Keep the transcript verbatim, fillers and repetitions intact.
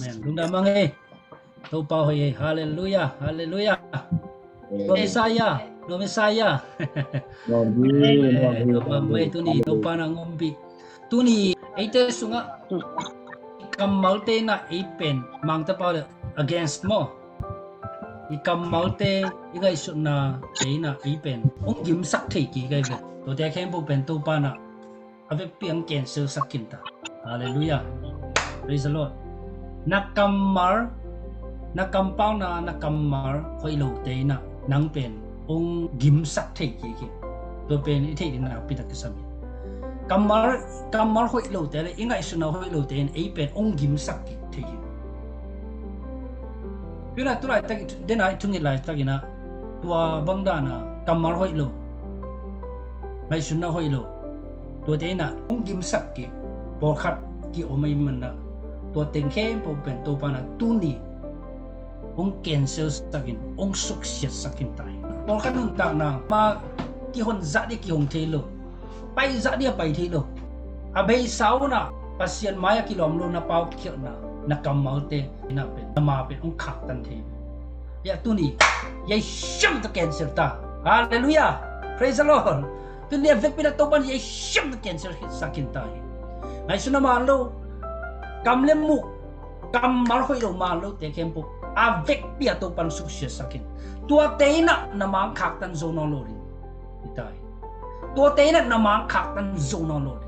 Amen. Lungdam mah e. Topa hoih e. Halleluiah. Halleluiah. Tua Messiah. Tua Messiah. Tua mah e tuni Topa na ngompih. Tuni eite sungah i kammalte na ei pen Mangte pau le against maw. I kammalte, i ngaihsutna te na ei pen hong gimsak thei kik ei ve. Tuate khempeuh pen Topa na a vekpi ang cancel sak khin ta. Halleluiah. Praise the Lord. Na kammal, na kampauna, na kammal hoih lote na nang pen hong gimsak thei kik hi. Tua pen i theih ding nakpi tak kisam hi. Kammal, kammal hoih lote le i ngaihsutna hoih lote in ei pen hong gimsak kik thei hi. Tua na tulaitak dena i thunget laitakin ah tua bang dana kammal hoih lo, ngaihsutna hoih lo, tuate in ah hong gimsak kik pawlkhat ki-om ahih manin ah tua teng khempeuh pen Topa na tuni hong cancel sakin, hong suksiat sakin ta hi. Pawlkhat nuntakna ma kihon zah ding kihong thei lo, pai zah ding a pai thei lo. A beisa un ah Pasian mai-ah kilawm lo na paukhialhna, na kammalte na pen, na ma pen hong khaktan thei. Hiah tuni ei siam ta cancel ta. Halleluiah. Praise the Lord. Tuni a vekpi na Topa in ei siam ta cancel sak khin ta hi. Ngaihsutna man lo, kam le muk, kammal hoih lo man lote khempeuh a vekpi a Topa in suksiat sakin, tuate in ah na ma khaktan zo nawn lo ding hi ta hi. Tuate in ah na ma khaktan zo nawn lo.